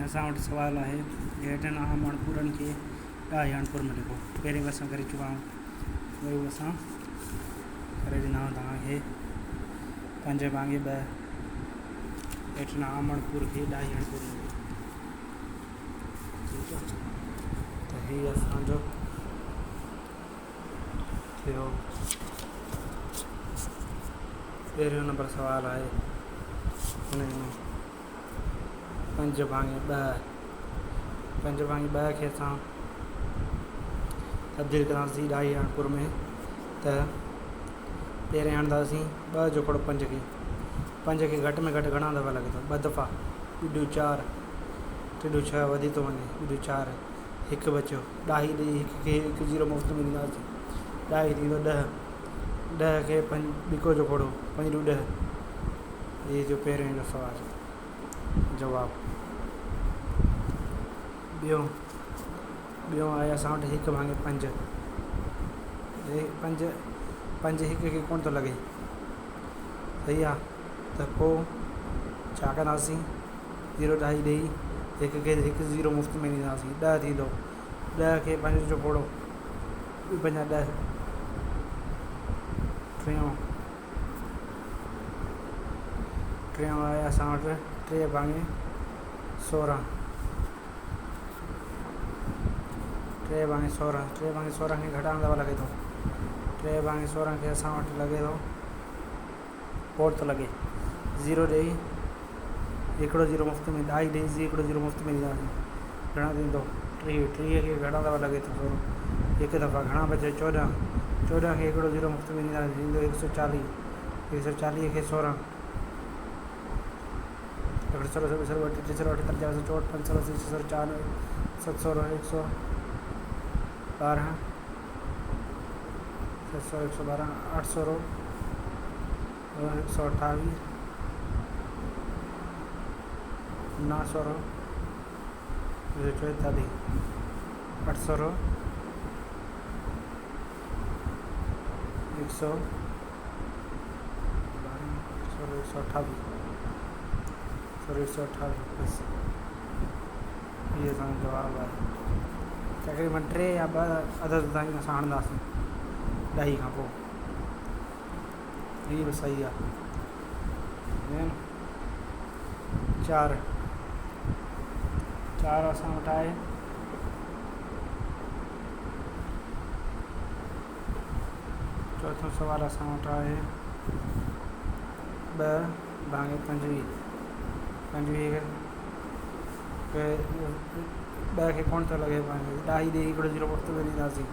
اسان وٽ سوال آهي هيٺين عام اڻپورن کي ڏاهي اڻپور ۾ لکو. پهرين به اسان ڪري چڪا آهيون وري به اسان ڪري ڏنا توهان کي پنج ڀاڱي ٻه هيٺين عام اڻپور کي ڏاهي اڻپور ۾ لکو. ٺيڪ آهي ته هي اسان جو ٿيو پهريون نمبر سوال آهي هن ۾ پنج ڀاڱي ٻه پنج ڀاڱي ٻه کي اسان تبديل ڪنداسين ڏهائي اڻپور ۾ ته پهرين هڻنداسين ٻه جو کوڙو پنج کي پنج کي گهٽ ۾ گهٽ گهڻا دفعا لڳي ٿو ٻه دفعا ٻه چار ٽي ڇهه وڌي ٿو وڃي ٻه چار هڪ بچيو ڏهائي ڏئي هڪ کي هڪ زيرو مفت ۾ ڏينداسين ڏهائي ٿيندو ڏهه ڏهه کي پنج ٻڪو جو کوڙو پنج ڏو ڏهه هي ٿيو پهريون جو سوال جواب ٻيو ٻيو آهي اسان وٽ هڪ ڀاڱي پنج هي پنج پنج هڪ کي ڪونه ٿو لڳي صحيح آهي ته پوء ڇا ڪنداسين زيرو ڏهائي ڏيئي هڪ کي هڪ زيرو مفت ۾ ڏينداسين ڏهه ٿيندو ڏهه کي پنج جو کوڙو ٻه پنجا ڏهه ٽيون ٽيون آهي اسان وٽ ٽي ڀاڱي سورهن ٽي ڀاڱي سورهن ٽي ڀاڱي سورهن کي گهٽائڻ دفعا لڳي ٿو ٽي ڀاڱي سورهن کي اسان وٽ لڳي ٿو کوڙ ٿو لڳي زيرو ڏيئي هڪڙو زيرو مفت ۾ ڏهائي ڏيئي هڪڙو زيرو مفت ۾ ڏينداسين گهڻا ٿيندو ٽيهه ٽيهه کي گهڻا دفعا لڳي ٿو سورهن هڪ دفعا گهڻا بچيا چوڏهن چوڏهن کي هڪڙو زيرو مفت ۾ ڏينداسين ٿيندو هڪ سو چاليهه هڪ سو چاليهه کي سورهن هڪ سؤ ٻه سؤ ٽي سؤ اٺهتر چار سؤ چوهٺ پنج سؤ اسي ڇهه سؤ چوانوي ست سؤ هڪ سؤ ٻارهن ست سؤ هڪ سؤ ٻارهن اٺ سؤ هڪ سؤ اٺاويهه نو سؤ هڪ سؤ چوئيتاليهه اٺ سؤ هڪ سؤ ٻارهن سؤ هڪ سؤ اٺاويهه سؤ هڪ سؤ اٺاويهه بس اهو اسان جو جواب آهي تقريبن ٽي يا ٻه عدد تائين اسان هڻنداسين ڏهي کان پوء هي به صحيح آهي چار چار اسان وٽ آهي چوٿون سوال اسان وٽ آهي ٻه ڀاڱي پنجويهه پنجويهه کي ٻه کي ڪونه ٿو لڳي ڏهائي ڏيئي هڪڙو زيرو مفت ۾ ڏينداسين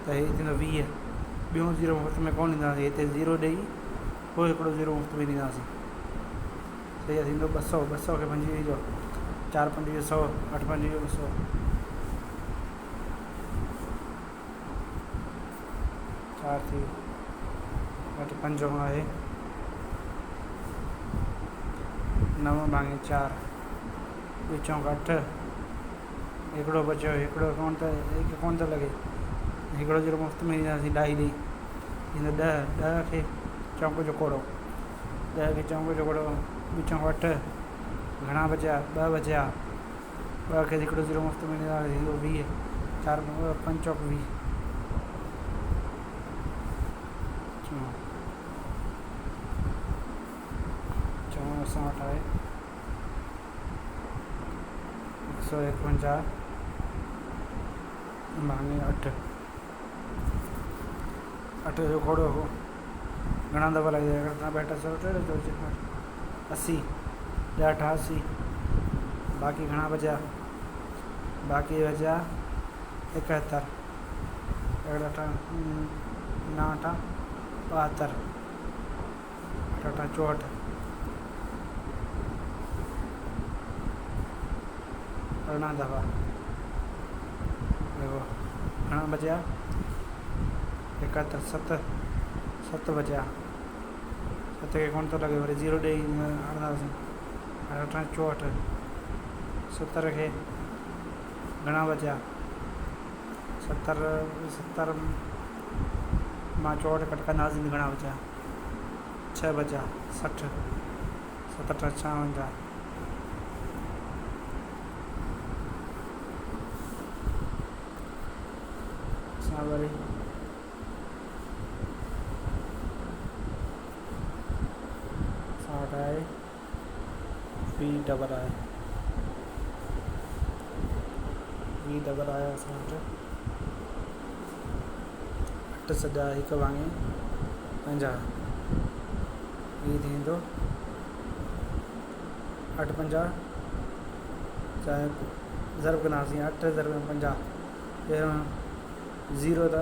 ته هي ٿيندو ويهه ٻيون زيرو مفت ۾ ڪونه ڏينداسين هتي زيرو ڏيئي پوء هڪڙو زيرو مفت ۾ ڏينداسين صحيح ٿيندو ٻه سؤ ٻه سؤ کي پنجويهه جو چار پنجويهه سؤ اٺ پنجويهه ٻه سؤ چار ٿي وٽ پنجون آهي نو ڀاڱي چار ٻه چونڪ اٺ هڪڙو بچيو هڪڙو ڪونه ٿو هڪ ڪونه ٿو لڳي هڪڙو زيرو مفت ۾ ڏينداسين ڏهائي ڏئي ٿيندو ڏهه ڏهه کي چونڪ جو کوڙو ڏهه کي چونڪ جو کوڙو ٻه چونڪ اٺ گهڻا بچيا ٻه بچيا ٻه کي هڪڙو زيرو مفت ۾ ڏينداسين ٿيندو ويهه چار پنج چوڪ ويهه چوڻ اسان وٽ آهي هڪ سؤ ايڪونجاهه ڀاڱي اٺ اٺ جو کوڙو هو گهڻا دفعا لڳي ٻه ٽي سؤ ٽي اسي ڏهه اٺاسي باقي گهڻا بچيا باقي بچيا ايڪهتر اٺ نو اٺ ٻاهتر اٺ اٺ چوهٺ ارڙهن دفعا لڳو گهڻا بچيا ايڪهتر ست ست بچيا ست کي ڪونه ٿو لڳي وري زيرو ڏيئي هڻنداسين اٺ چوهٺ ستر کي گهڻا بچيا ستر ستر مان چوهٺ گهٽ ڪنداسين ته گهڻا بچيا ڇهه بچيا سٺ ست اٺ ڇاونجاهه. اسان وري اسان وٽ آهي وي ڊبل آهي وي ڊبل آهي اسان وٽ اٺ سڄا هڪ ڀاڱي 50. هي ٿيندو اٺ پنجاهه، چاهي ضرب ڪنداسين اٺ ضرب پنجاهه، پهريون زيرو ته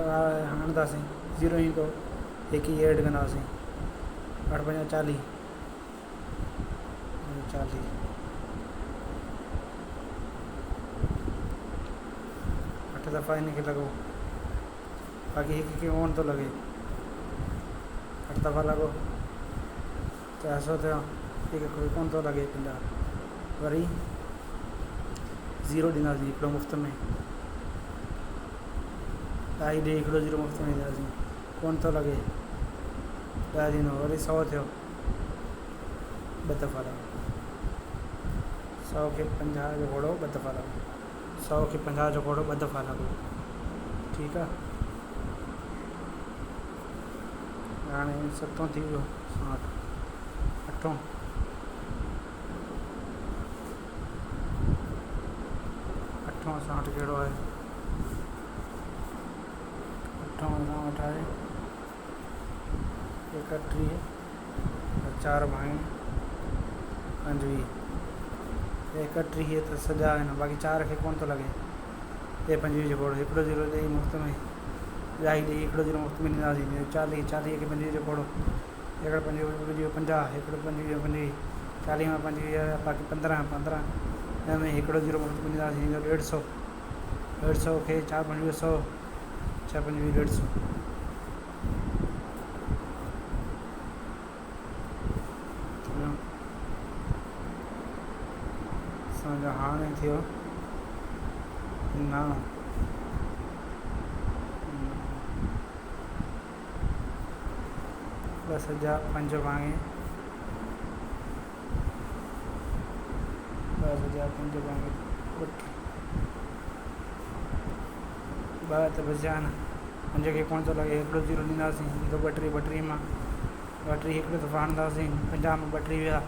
هڻنداسين زيرو ايندو، هڪ ئي ايڊ ڪنداسين، اٺ پنجاهه چاليهه، چاليهه اٺ دفعا هن کي لڳو، باقي هڪ کي ڪونه ٿو لڳي، اٺ دفعا لڳو 400 ٿيا، هڪ کي ڪونه ٿو لڳي 50، وري زيرو ڏينداسين هڪڙو مفت ۾، ڏهائي ڏيئي هڪڙو زيرو مفت ۾ ڏينداسين، ڪونه ٿو لڳي، 10 ٿيندو، وري 100 ٿيو، ٻه دفعا لڳو، 100 کي 50 جو گهوڙو ٻه دفعا لڳو، 100 کي 50 جو گهوڙو ٻه دفعا لڳو، ٺيڪ آ. هاڻي ستون ٿي ويو اسان وٽ، اٺون اٺون اسان وٽ ڪهڙو آهي؟ اٺون اسان وٽ آهي 31 چار ڀاڱي 25. 31 ته سڄا آهن، باقي 4 کي ڪونه ٿو لڳي. هي 25 جو گهوڙو هڪڙو زيرو ڏيئي مفت ۾، ڏهائي ڏيئي هڪڙو زيرو مفت ۾ ڏينداسين. 40، 40 کي 25 جو گهوڙو، هڪڙو پنجويهه، پنجويهه 50، هڪڙو 25 25، 40 مان 25 باقي 15، 15 هن ۾ هڪڙو زيرو مفت ۾ ڏينداسين، ايندو ڏيڍ سؤ، ڏيڍ سؤ کي چار پنجويهه سؤ، ڇهه پنجويهه ڏيڍ سؤ. اسان جو هاڻي ٿيو 9. ٻه سڄا پنج ڀاڱي ٻه سڄا پنج ڀاڱي ٻٽ، ٻه ته بچيا نه، پنج کي ڪونه ٿو لڳي، هڪڙو زيرو ڏينداسين ايندو ٻٽيهه، ٻٽيهه مان ٻٽيهه هڪڙو دفعو هڻنداسين، 50 مان 32 ويا،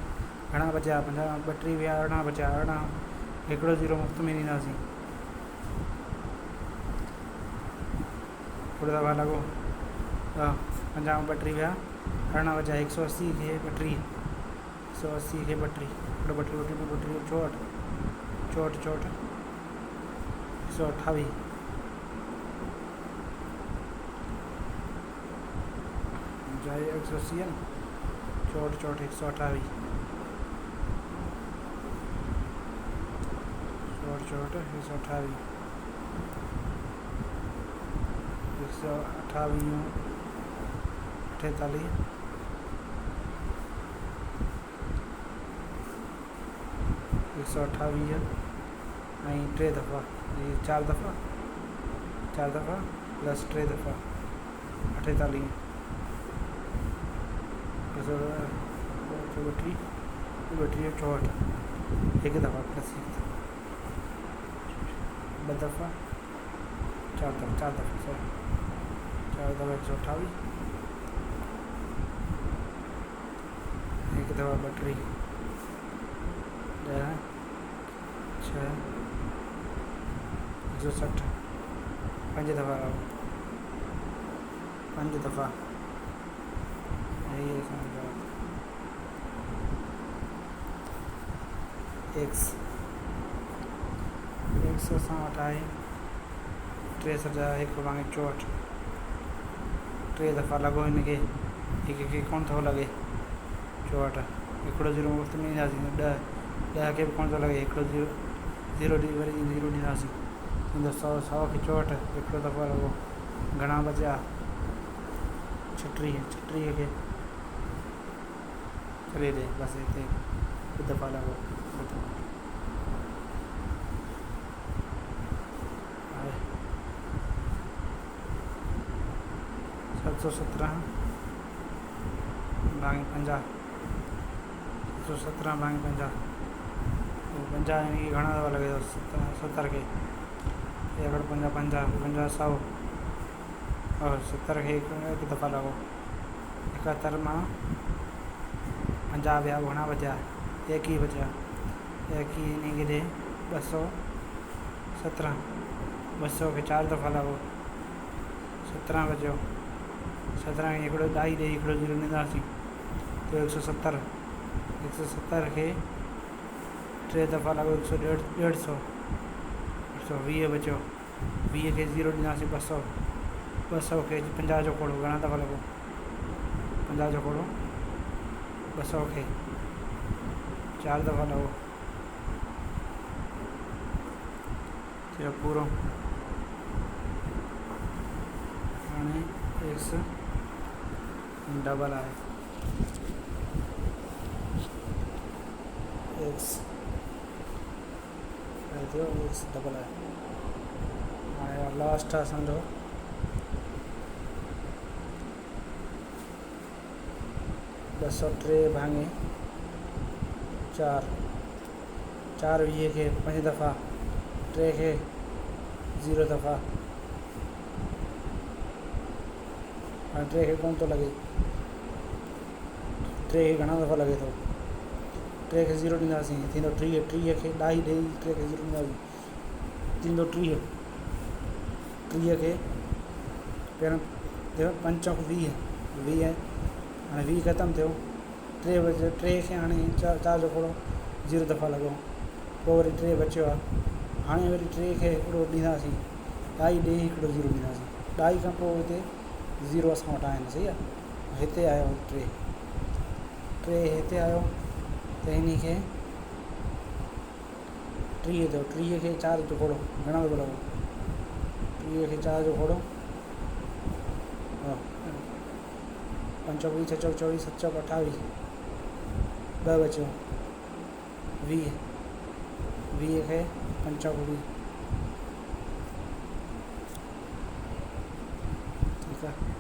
گهڻا بچيا؟ 50 مان 32 ويا، 18 بچيا، 18 هڪڙو زيرو مفت ۾ ڏينداسين، هڪڙو دفعا لڳو، 50 مان 32 ويا، 18 بچيا، هڪ سؤ اسي کي ٻٽيهه، هڪ سؤ اسي کي ٻٽيهه، هڪڙو ٻٽيهه، ٻٽيهه، ٻٽيهه، چوهٺ، چوهٺ، چوهٺ، هڪ سؤ اٺاويهه. جائي هڪ سؤ اسي آهي نه، چوهٺ، چوهٺ، هڪ سؤ اٺاويهه، چوهٺ، چوهٺ، هڪ سؤ اٺاويهه، هڪ سؤ اٺاويهه، اٺيتاليهه، هڪ سؤ اٺاويهه ۽ ٽي دفعا، هي چار دفعا، چار دفعا پلس ٽي دفعا اٺيتاليهه، هڪ سؤ ٻٽيهه، ٻٽيهه چوهٺ، هڪ دفعا پلس هڪ دفعا، ٻه دفعا، چار دفعا، چار دفعا، سوري، چار دفعا هڪ سؤ اٺاويهه، هڪ دفعا ٻٽيهه، ڏهه، ڇهه، هڪ سؤ سٺ، پنج دفعا لڳو، پنج دفعا، ۽ هي اسان جو جواب ايڪس، ايڪس اسان وٽ آهي ٽي سڄا هڪ ڀاڱي چوهٺ، ٽي دفعا لڳو هن کي، هڪ کي ڪونه ٿو لڳي، چوهٺ، هڪڙو زيرو مفت ۾ ڏينداسين، ڏهه، ڏهه کي به ڪونه ٿو لڳي، هڪڙو زيرو، زيرو ڏئي وري زيرو ڏينداسين، ٿيندو سؤ، سؤ کي چوهٺ، هڪڙو دفعو لڳو، گهڻا بچيا؟ ڇٽيهه، ڇٽيهه کي ڇڏي ڏي، بس هتي ٻه دفعا لڳو، ٻه دفعا آهي ست سؤ سترهن ڀاڱي پنجاهه، ست سؤ سترهن ڀاڱي پنجاهه، پنجاهه يعني ڪي گهڻا دفعا لڳي ٿو ستر کي، ايڪڙ پنجاهه، پنجاهه، پنجاهه سؤ، اور 70 کي هڪ دفعا لڳو. 71 مان 50 ويا، گهڻا بچيا؟ 21 بچيا. 21 انهي کي ڏي 217، 200 کي 4 دفعا لڳو، 17 بچيو. 17 کي هڪڙو ڏهائي ڏيئي هڪڙو زيرو ڏينداسين ته 170، 170 کي 3 دفعا لڳو، هڪ سؤ ڏيڍ، ڏيڍ سؤ، 120 بچيو. 20 کي زيرو ڏينداسين 200، 200 کي 50 جو کوڙو گهڻا دفعا لڳو؟ 50 جو کوڙو 200 کي 4 دفعا لڳو. ٿيو پورو. هاڻي ايڪس ڊبل آهي، ايڪس ٿيو، ايڪس ڊبل آهي. هاڻي لاسٽ آهي اسان جو 203 ڀاڱي 4، 4 20 کي 5 دفعا، 3 کي 0 دفعا. هاڻي 3 کي ڪونه ٿو لڳي، 3 کي گهڻا دفعا لڳي ٿو؟ 3 کي 0 ڏينداسين ٿيندو 30، 30 کي ڏهائي ڏيئي 3 کي 0 ڏينداسين ٿيندو 30، 30 کي پهريون ٿيو پنج چوڪ 20، 20 هاڻي 20 ختم ٿيو، 3 بچيو. 3 کي هاڻي 4 جو کوڙو 0 دفعا لڳو، پوءِ وري 3 بچيو آهي. هاڻي وري 3 کي هڪڙو ڏينداسين، ڏهائي ڏيئي هڪڙو 0 ڏينداسين. ڏهائي کان پوءِ هتي 0 اسان وٽ آهن، صحيح آهي. هتي آيو 3، 3 هتي آيو ته هن کي 30 ٿيو. 30 کي 4 جو کوڙو گهڻا دفعا لڳو؟ 30 کي 4 جو کوڙو پنج چوڪ 20، ڇهه چوڪ 24، ست چوڪ 28، 2 بچيو 20، 20 کي پنج چوڪ 20. ٺيڪ آهي.